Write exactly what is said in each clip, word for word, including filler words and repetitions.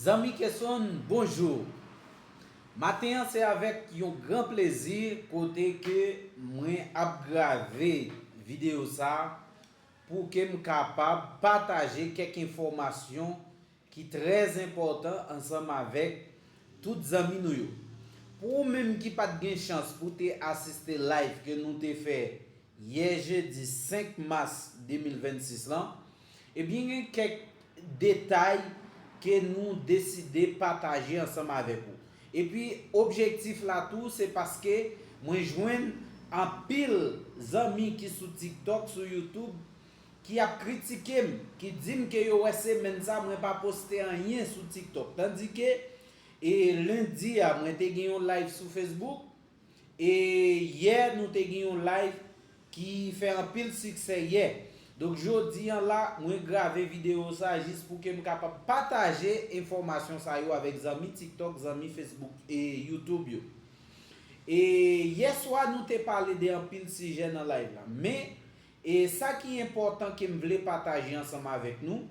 Zanmi Kesson, bonjou. Maten an se avèk yon gran plezi kote ke mwen ap grave videyo sa pou ke m kapab pataje kèk enfòmasyon ki trè enpòtan ansanm avèk tout zanmi nou yo. Pou ou menm ki pa t gen chans pou te asiste live ke nou te fè yè jedi senk mas de mil vennsis lan, ebyen gen kèk detay ke nou deside pataje ansanm avèk ou. Epi objektif la tou se paske mwen jwenn anpil zanmi ki sou TikTok, sou YouTube, ki ap kritike m, ki di m ke yo wè semèn sa mwen pa poste anyen sou TikTok. Tandike e lendi a mwen te gen yon live sou Facebook, e yè nou te gen yon live ki fè anpil siksè yè. Donk jodi an la, mwen grave videyo sa jis pou ke m kapab pataje enfòmasyon sa yo avèk zanmi TikTok, zanmi Facebook e YouTube yo. E yè swa nou te pale de anpil sijè nan live la. Men e sa ki enpòtan ke m vle pataje ansanm avèk nou,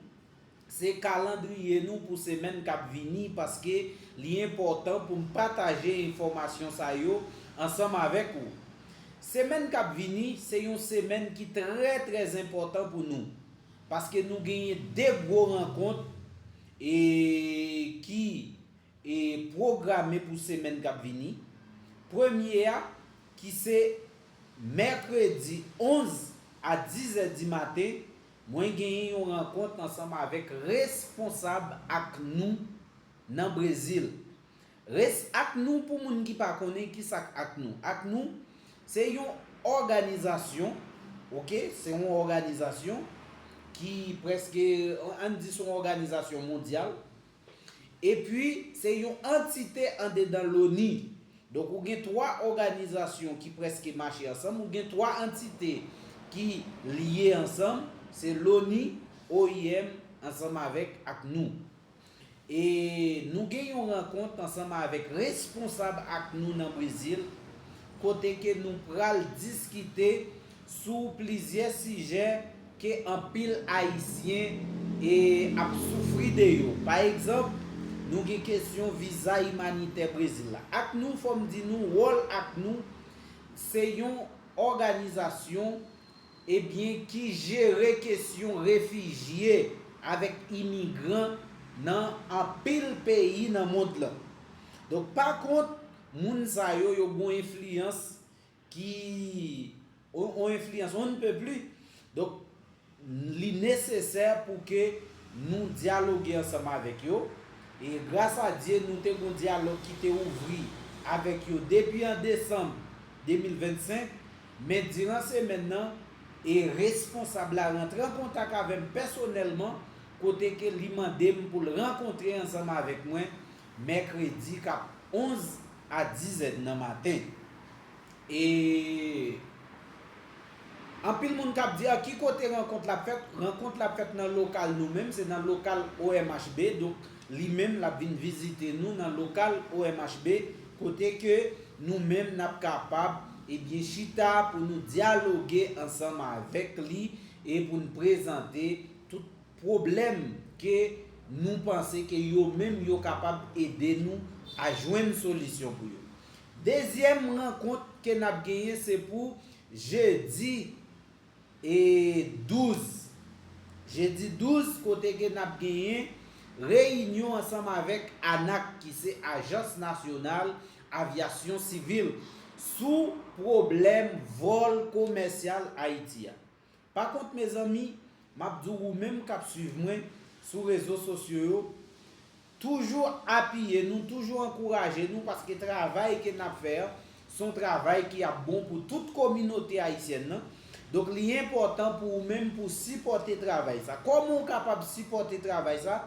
se kalandriye nou pou semèn k ap vini, paske li enpòtan pou m pataje enfòmasyon sa yo ansanm avèk ou. Semèn k ap vini se yon semèn ki trè trè enpòtan pou nou, paske nou genyen de gwo rankont e ki e pwograme pou semèn k ap vini. Premye a, ki se mèkredi onz a dizè di maten, mwen genyen yon rankont ansanm avèk responsab ACNUR nan Brezil. Res ACNUR, pou moun ki pa konnen ki sa k ACNUR. ACNUR se yon òganizasyon, oke, se yon òganizasyon ki prèske, ann di se yon òganizasyon mondyal, epi se yon antite andedan loni. Donk ou gen twa òganizasyon ki prèske mache ansanm, ou gen twa antite ki lye ansanm, se loni, O I M ansanm avèk ACNUR. E nou gen yon rankont ansanm avèk responsab ACNUR nan Brezil, kote ke nou pral diskite sou plizyè sijè ke anpil Ayisyen e ap soufri de yo. Pa egzanp, nou gen kesyon viza imanitè Brezil la. ACNUR, fò m di nou, wòl ACNUR se yon òganizasyon, ebyen, ki jere kesyon refijye avèk imigran nan anpil peyi nan mond lan. Donk, pa kont, moun sa yo, yo gon enfliyans ki, on, on enfliyans on ne peut plus. Donk, li nesesè pou ke nou dyaloge ansanm avèk yo. E gras a Dye, nou te gon dyalòg ki te ouvri avèk yo depi an desanm de mil vennsenk, men diran semèn nan, e responsab la rantre an kontak avè m pèsonèlman, kote ke li mande m pou l rankontre ansanm avèk mwen mèkredi k ap onz a dizè nan maten. E anpil moun k ap di, a ki kote rankont la ap fèt? Rankont la ap fèt nan lokal nou menm, se nan lokal O M H B. Donk, li menm l ap vin vizite nou nan lokal O M H B, kote ke nou menm n ap kapab, ebyen, chita pou nou dyaloge ansanm avèk li e pou n prezante tout pwoblèm ke nou panse ke yo menm yo kapab ede nou a jwenn solisyon pou yo. Dezyèm rankont ke n ap genyen se pou jedi e douz. Jedi douz, kote ke n ap genyen reyinyon ansanm avèk ANAC, ki se Ajans Nasyonal Avyasyon Sivil, sou pwoblèm vòl komèsyal Ayiti a. Pa kont, mezanmi, m ap di w, ou menm k ap swiv mwen sou rezo sosyo yo, toujou apiye nou, toujou ankouraje nou, paske travay ke n ap fè an, se yon travay ki ap bon pou tout kominote ayisyèn nan. Donk, li enpòtan pou ou menm pou w sipòte travay sa. Kòman w kapab sipòte travay sa?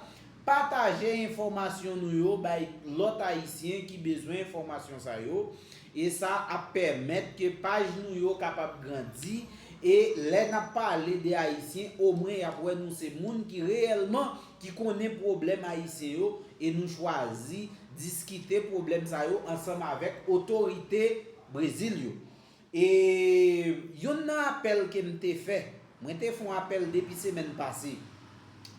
Pataje enfòmasyon nou yo bay lòt Ayisyen ki bezwen enfòmasyon sa yo. E sa ap pèmèt ke paj nou yo kapab grandi. E lè n ap pale de Ayisyen, omwen y ap wè nou se moun ki reyèlman ki konnen pwoblèm Ayisyen yo. E nou chwazi diskite pwoblèm sa yo ansanm avèk otorite Brezil yo. E yonn nan apèl ke m te fè, mwen te fè yon apèl depi semèn pase.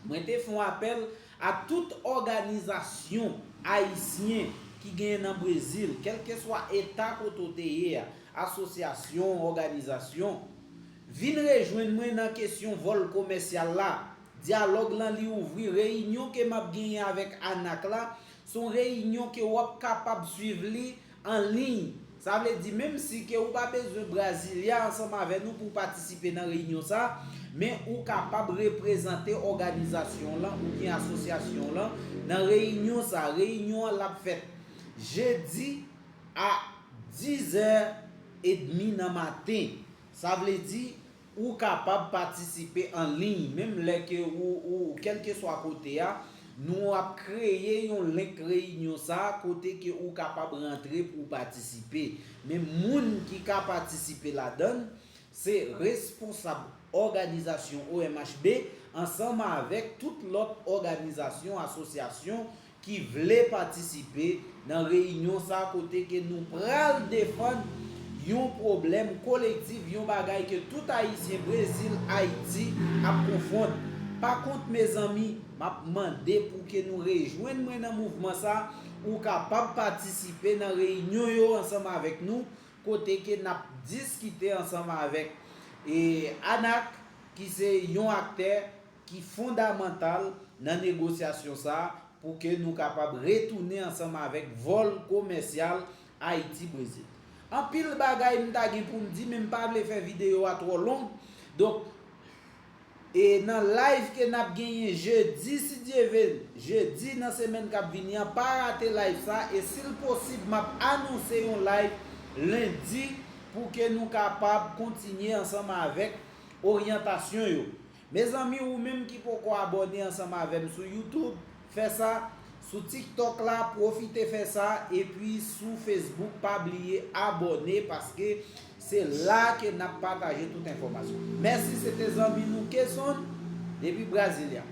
Mwen te fè yon apèl a tout òganizasyon ayisyen ki genyen nan Brezil, kèlkeswa eta kote w te ye a, asosyasyon, òganizasyon, vin rejwenn mwen nan kesyon vòl komèsyal la. Dyalòg lan li ouvri, reyinyon ke m ap genyen avèk ANAC la, se yon reyinyon ke w ap kapab swiv li an liy. Sa vle di, menm si ke ou pa bezwen Brasilia ansanm avè nou pou w patisipe nan reyinyon sa, men ou kapab reprezante òganizasyon w lan oubyen asosyasyon w lan nan reyinyon sa. Reyinyon an l ap fèt jedi a diz è edmi nan maten. Sa vle di, ou kapab patisipe an liy, menm lè ke ou, ou kèlkeswa kote a, nou ap kreye yon link reyinyon sa a kote ke ou kapab rantre pou w patisipe. Men moun ki ka patisipe ladan l, se responsab òganizasyon O M H B ansanm avèk tout lòt òganizasyon, asosyasyon ki vle patisipe nan reyinyon sa kote ke nou pral defann yon pwoblèm kolektif, yon bagay ke tout Ayisyen Brezil, Ayiti ap konfwont. Pa kont, mezanmi, m ap mande pou ke nou rejwenn mwen nan mouvman sa. Ou kapab patisipe nan reyinyon yo ansanm avèk nou, kote ke n ap diskite ansanm avèk e, ANAC, ki se yon aktè ki fondamantal nan negosyasyon sa a pou ke nou kapab retounen ansanm avèk vòl komèsyal Ayiti-Brezil. Anpil bagay m ta gen pou m di, men m pa vle fè videyo a twò long. Donk, e nan live ke n ap genyen jedi, si Dye ve, jedi nan semèn k ap vini an, pa rate live sa. E si l posib, m ap anonse yon live lendi pou ke nou kapab kontinye ansanm avèk oryantasyon yo. Mezanmi, ou menm ki poko abòne ansanm avè m sou YouTube, fè sa. Sou TikTok la, pwofite fè sa. Epi sou Facebook, pa bliye abòne, paske se la ke n ap pataje tout enfòmasyon. Mèsi, se te zanmi nou Kesson depi Brasilia.